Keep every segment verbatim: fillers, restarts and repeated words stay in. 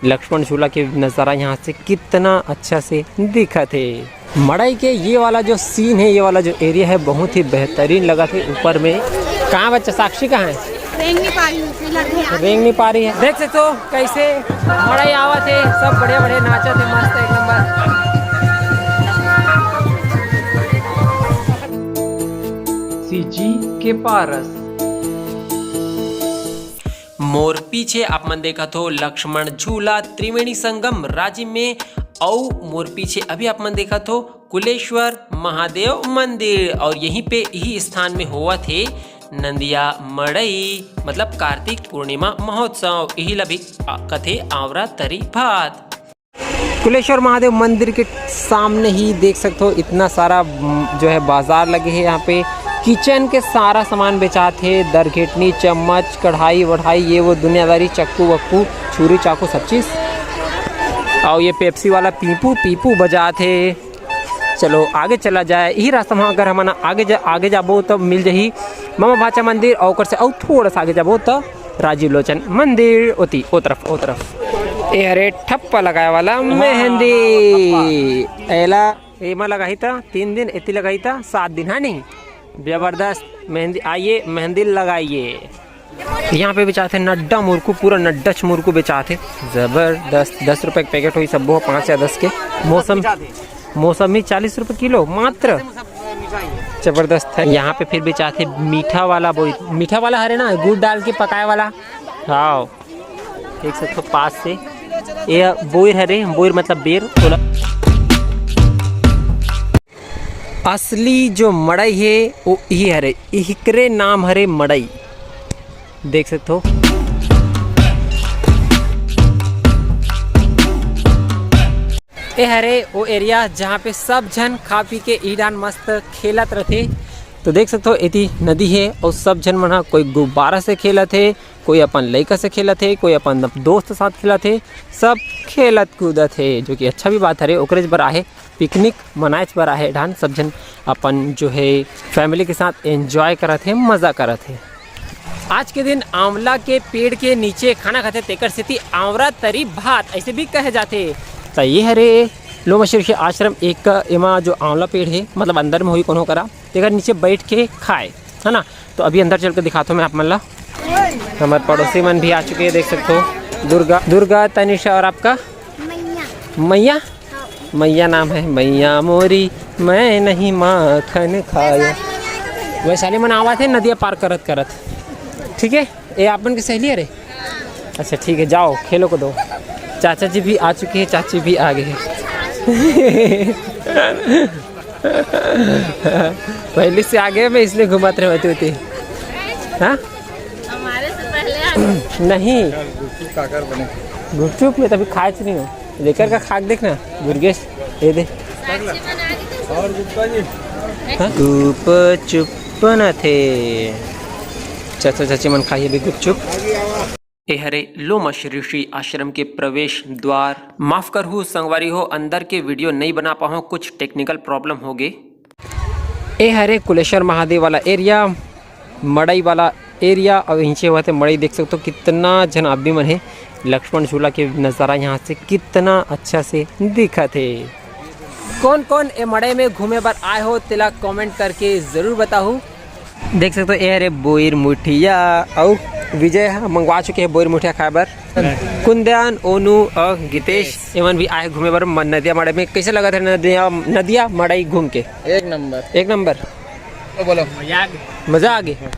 लक्ष्मण झूला के नज़ारा यहाँ से कितना अच्छा से दिखत हे। मड़ई के ये वाला जो सीन है, ये वाला जो एरिया है, बहुत ही बेहतरीन लगत हे। ऊपर में कहाँ बच्चा साक्षी कहाँ है? रेंग नहीं पा रही हूँ, फिर लग गया। रेंग नहीं पा रही है। देख सकते हो कैसे मड़ई आवत हे, सब बढ़िया बढ़िया नाचत हे, मस्त एक नंबर। सीजी के पारस। मोर पीछे आप मन देखत हो लक्ष्मण झूला त्रिवेणी संगम राजिम में, अउ मोर पीछे अभी आप मन देखत हो कुलेश्वर महादेव मंदिर, और यहीं पे यही स्थान में होवत हे नंदिया मड़ई, मतलब कार्तिक पूर्णिमा महोत्सव, यही ला भी आ-, कथे आंवरा तरी भात। कुलेश्वर महादेव मंदिर के सामने ही देख सकते हो, इतना सारा, म, जो है, बाजार लगे हे। यहाँ पे किचन के सारा सामान बेचात हे, दरघेटनी, चम्मच, कढ़ाई वढ़ाई, ये वो दुनियादारी, चक्कू वक्कू, छुरी चाकू, सब चीज। और ये पेप्सी वाला पीपू पीपू बजात हे। चलो आगे चला जाए, यही रास्ता में अगर हमन आगे जा, आगे जाबो तो मिल जाही ममा भाचा मंदिर, और ओकर से अउ थोड़ा सा आगे जाबो तो राजीव लोचन मंदिर। ओती, ओ तरफ, ओ तरफ। ए हरे ठप्पा लगाए वाला मेहंदी। एला एमा लगाही त तीन दिन, एती लगाही त सात दिन, है नहीं? जबरदस्त मेहंदी। आइए, मेहंदी लगाइए। यहाँ पे बेचाथे नड्डा मुरकू, पूरा नड्डच मुरकू बेचाथे। जबरदस्त, दस रुपए के पैकेट होई, सब पाँच या दस के। मौसम, मौसमी चालीस रुपए किलो मात्र। जबरदस्त है। यहाँ पे फिर बेचाथे मीठा वाला बोई, मीठा वाला हरे ना, गुड़ डाल के पकाए वाला। हाँ, देख सकते हो पास से, ये बोईर हरे, बोईर मतलब बेर, ओला। असली जो मड़ई हे, वो इही हरे, इहकरे नाम हरे मड़ई। देख सकते हो। ए हरे वो एरिया, जहाँ पे सब झन खा पी के इही डान मस्त खेलत रथे। तो देख सकते हो, एती नदी हे और सब झन मन ह कोई गुब्बारा से खेलत हे, कोई अपन लइका से खेलत हे, कोई अपन दोस्त साथ खेलत हे। सब खेलत कूदत हे, जो कि अच्छा भी बात हरे। ओकरेच बर आहे, पिकनिक मनाएच बर आहे ढान। सब झन अपन जो है फैमिली के साथ एंजॉय करत हे, मज़ा करत हे। आज के दिन आंवला के पेड़ के नीचे खाना खाथे, तेकर सेती आंवरा तरी भात ऐसे भी कहे जाथे। त ये हरे लोमश ऋषि आश्रम एक, एमा जो आंवला पेड़ हे, मतलब अंदर में होई कोनो करा, तेकर नीचे बैठ के खाए, है ना। तो अभी अंदर चल के दिखाता हूँ मैं आप मन ला। हमारे पड़ोसी मन भी आ चुके हैं, देख सकते हो। दुर्गा, दुर्गा, तनिषा और आपका मैया। मैया? हाँ। मैया नाम है, मैया मोरी, मैं नहीं माखन खाया। वैशाली मन आवा थे नदिया पार करत करत। ठीक है, ये आप मन के सहेली है रे? अच्छा ठीक है, जाओ खेलो को दो। चाचा जी भी आ चुके हैं, चाची भी आ गए हैं। पहले से आगे मैं इसलिए घुमाते रहे होते होते। हाँ? हमारे से पहले आ गए। नहीं। गुपचुप काकर बने? गुपचुप में तभी खाए नहीं हो। लेकर का खाक देखना, दुर्गेश, ये दे। और गुप्ता जी। हाँ? गुपचुप न थे। चाचा चाची मन खाइए भी गुपचुप। ए हरे लोमश ऋषि आश्रम के प्रवेश द्वार। माफ करहु संगवारी हो, अंदर के वीडियो नहीं बना पाहो, कुछ टेक्निकल प्रॉब्लम हो गे। ए हरे कुलेश्वर महादेव वाला एरिया, मड़ई वाला एरिया, और नीचे हुआ थे मड़ई। देख सकते हो कितना झन आदमी मन हे। लक्ष्मण झूला के नज़ारा यहाँ से कितना अच्छा से दिखत हे। कौन कौन ए मड़ई में घूमे बर आए हो, तेला कमेंट करके जरूर बताहू। देख सकते हो, ए हरे बोईर मुठिया, अउ विजय ह मंगवा चुके हे बोईर मुठिया खाए बर। कुंदन, ओनू अउ गीतेश, एमन भी आए घूमे बर म-, नदिया मड़ई में। कैसे लगत हे नदिया, नदिया मड़ई घूम के? एक नंबर। एक नंबर। तो बोलो। मजा आ गया। मजा आ गया।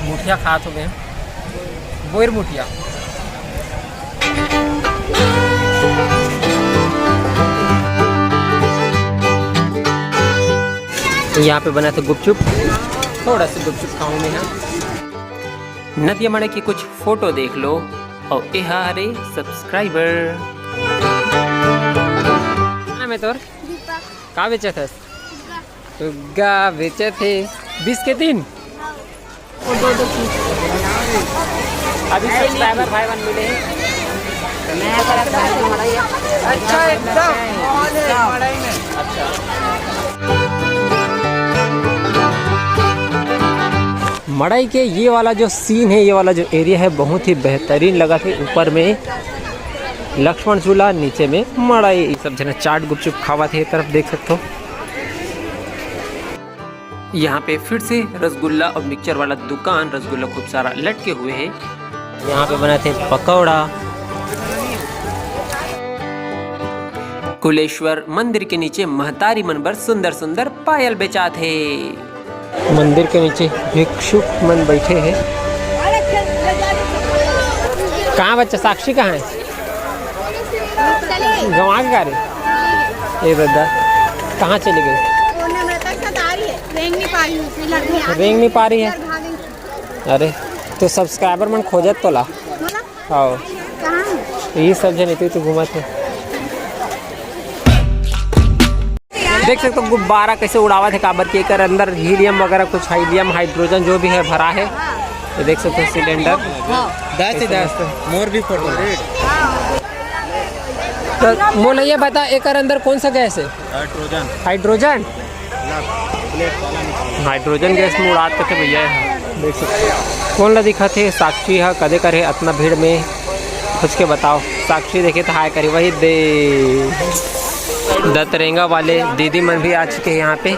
मुठिया खात हो गए, बोईर मुठिया। यहाँ पे बना था गुपचुप, थोड़ा सा गुपचुप खाऊं मैं यहाँ। नदिया मड़ई की कुछ फोटो देख लो और ए हरे सब्सक्राइबर। नाम है तोर? दीपक। का बेचत हस? फुग्गा। फुग्गा बेचत हे। बीस के तीन? हाँ। वो दो दो पीस। अभी सब्सक्राइबर भाई बन मिले हैं। अच्छा, एकदम माहौल है मड़ई में। अच्छा। मड़ई के ये वाला जो सीन है, ये वाला जो एरिया है, बहुत ही बेहतरीन लगत हे। ऊपर में लक्ष्मण झूला, नीचे में मड़ई। ये सब झन चाट गुपचुप खावत हे, ये तरफ देख सकथो। यहाँ पे फिर से रसगुल्ला और मिक्सचर वाला दुकान, रसगुल्ला खूब सारा लटके हुए है। यहाँ पे बनाथे पकौड़ा। कुलेश्वर मंदिर के नीचे महतारी मन बर सुंदर सुंदर पायल बेचात हे। मंदिर के नीचे भिक्षुक मन बैठे हे। कहाँ बच्चा, साक्षी कहाँ है? गंवा के का रे? ए दादा, कहाँ चली गई? रेंग नहीं पा रही है। रेंग नहीं पा रही है? अरे, तो सब्सक्राइबर मन खोजत तो ला। हाँ, ये सब जन इतने तो घूमत हे। देख सकते हो गुब्बारा कैसे उड़ावत हे, काबर के एकर अंदर हीलियम वगैरह कुछ, हीलियम, हाइड्रोजन जो भी है भरा है। ये देख सकते हो सिलेंडर। दस ही दस। मोर भी फोटो। तो मोला ये बता, एकर अंदर कौन सा गैस है? हाइड्रोजन। हाइड्रोजन? हाइड्रोजन गैस में उड़ात थे भैया। देख सकते हो। कौन ला दिखत हे? साक्षी हा। कदे करे अतना भीड़ में? खोज के बताओ। साक्षी देखे तो हाय करी, वही दे। दतरेंगा वाले दीदी मन भी आ चुके हैं यहाँ पे।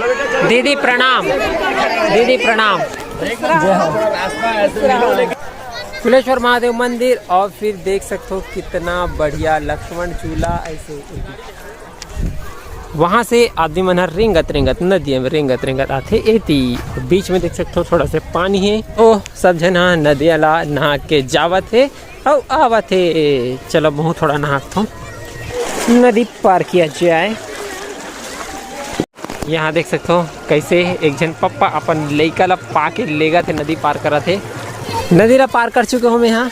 दीदी प्रणाम। दीदी प्रणाम। जय हो। कुलेश्वर महादेव मंदिर, और फिर देख सकते हो कितना बढ़िया लक्ष्मण झूला। ऐसे वहाँ से आदमी मन ह रेंगत रेंगत, नदिया में रेंगत रेंगत आथे एती। बीच में देख सकते हो थोड़ा से पानी है, ओ सब झन ह नदिया ला नहा के जावत हे। अउ आवत हे। चलो, महूँ थोड़ा नहाथों, नदी पार किया जाए। यहाँ देख सकथो कैसे एक झन पप्पा अपन लइका ला पाके लेगत हे, नदी पार करत हे। नदी ला पार कर चुके हो मैं यहाँ,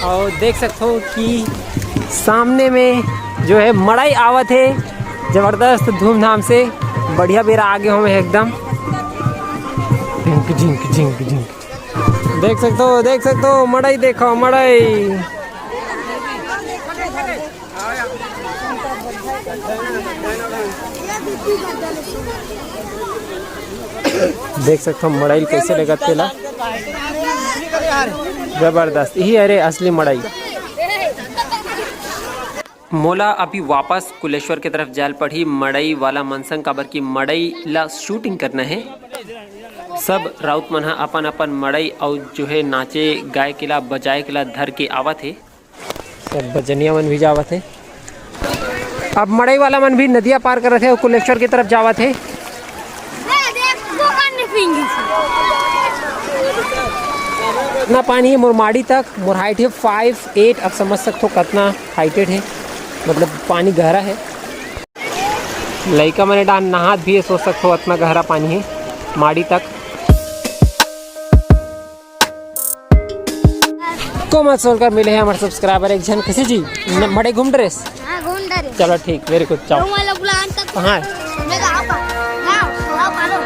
और देख सकथो कि सामने में जो है मड़ई आवत हे, जबरदस्त धूमधाम से, बढ़िया बेरा आगे हो मैं एकदम। Zinc zinc zinc zinc. देख सकते हो, देख सकते हो, मड़ई देखो, मड़ई। देख सकते हो मड़ई कैसे लेगत तेला, जबरदस्त। यही अरे असली मड़ई। मोला अभी वापस कुलेश्वर के तरफ जाल पड़ही मड़ई वाला मन संग, काबर कि मड़ई ला शूटिंग करना है। सब राउत मन ह अपन अपन मड़ई अउ जो है नाचे गाए के ला, बजाए के ला धर के आवत हे। सब बजनिया मन भी जावत हे। अब मड़ई वाला मन भी नदिया पार करत हे अउ कुलेश्वर के तरफ जावत हे। इतना पानी है मोर माड़ी तक, मोर हाइट है फाइव एट। अब समझ सकते हो कितना हाइटेड है, मतलब पानी गहरा है। लइका मन डान नहात भी है, सोच सकते हो इतना गहरा पानी है माड़ी तक। कोमल सोलकर मिले हैं हमारे सब्सक्राइबर एक झन। किसी जी न-, मड़ई घूम रहे? हाँ, घूम रहे। चलो ठीक, वेरी गुड, जाओ। गाँव वाला बुलान तक हाँ। मैं गाँव पा-, गाँव, गाँव पालो।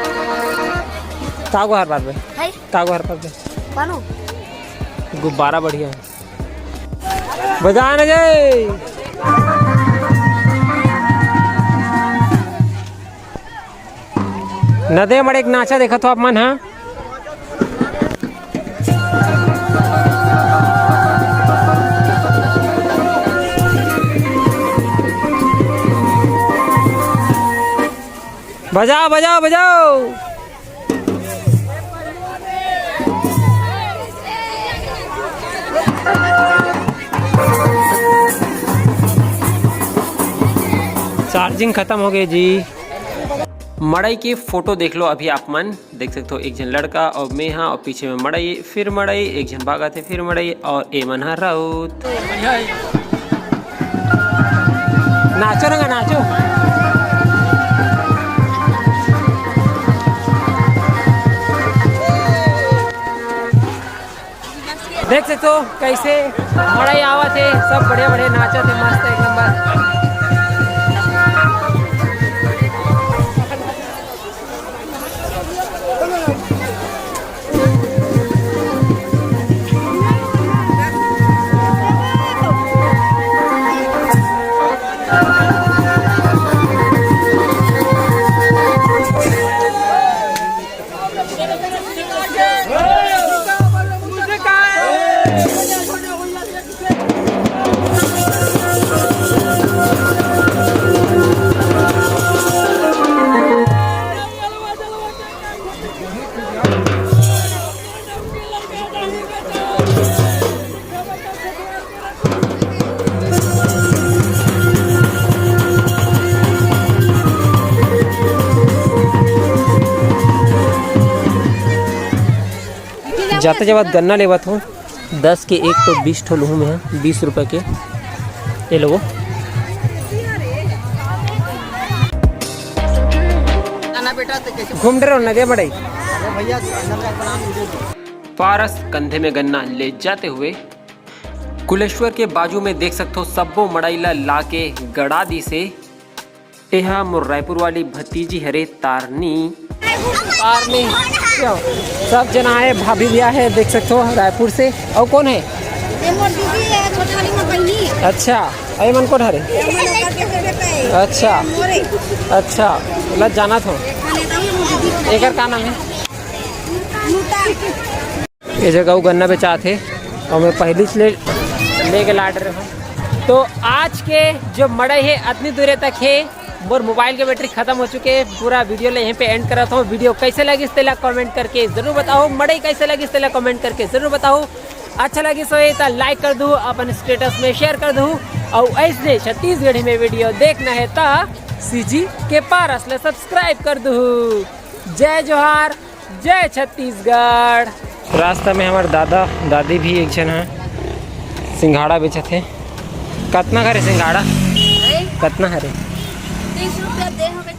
का गुहार पार पे? है? का गुहार पार पे? पालो। गुब्बारा बढ़िया है। बजा ना जाए। नदे मड़े एक नाचा देखत हो आप मन, हाँ? बजाओ, बजाओ, बजाओ। चार्जिंग खत्म हो गई जी। मड़ई के फोटो देख लो अभी आप मन। देख सकते हो एक झन लड़का और मैं हाँ, और पीछे में मड़ई, फिर मड़ई, एक झन भागत हे, फिर मड़ई, और ए मन हा राउत। नाचो रंगा, नाचो। देख सकते हो कैसे मड़ई आवत हे, सब बढ़िया बढ़िया नाचत हे, मस्त एक नंबर। जाते जब गन्ना लेवत हूँ, दस के एक तो बीस ठो लूहूँ मैं, बीस रुपये के। ये लो। घूम डरो ना दे मड़ई। पारस कंधे में गन्ना ले जाते हुए कुलेश्वर के बाजू में देख सकथो, सब्बो मड़ई ला लाके गड़ा दिसे। एहा मोर रायपुर वाली भतीजी हरे, तारनी। तारनी, क्यों? सब जना आए, भाभी भी आए हैं, देख सकते हो रायपुर से। और कौन है? ये मोर दीदी है, छोटे वाली मोर बहिनी। अच्छा, अरे मन कौन हरे? ये मोर लड़का के बेटा है। अच्छा। मोरे। अच्छा, ला जाना था। खाने का भी मोर दीदी को एकर का नाम है? नूतन। ये जगह वो गन्ना बेचात हे और मैं पहली से ले लेके लाड रहे हूँ। तो आज के जो मड़ई है अतनी दूरे तक है। मोर मोबाइल के बैटरी खत्म हो चुके है। पूरा वीडियो ले यहीं पे एंड करत हूँ। वीडियो कैसे लगिस तेला कमेंट करके जरूर बताओ। मड़ई कैसे लगिस तेला कमेंट करके जरूर बताओ। अच्छा लगिस होए तो लाइक कर दू, अपन स्टेटस में शेयर कर दू। और ऐसने छत्तीसगढ़ी में वीडियो देखना है तो सीजी के पारस ला सब्सक्राइब कर दू। जय जोहार। जय छत्तीसगढ़। रास्ता में हमार दादा दादी भी एक झन है, सिंघाड़ा बेचत हे। कतना हरे सिंघाड़ा? अरे, कतना हरे? तीस रुपया दे हमें।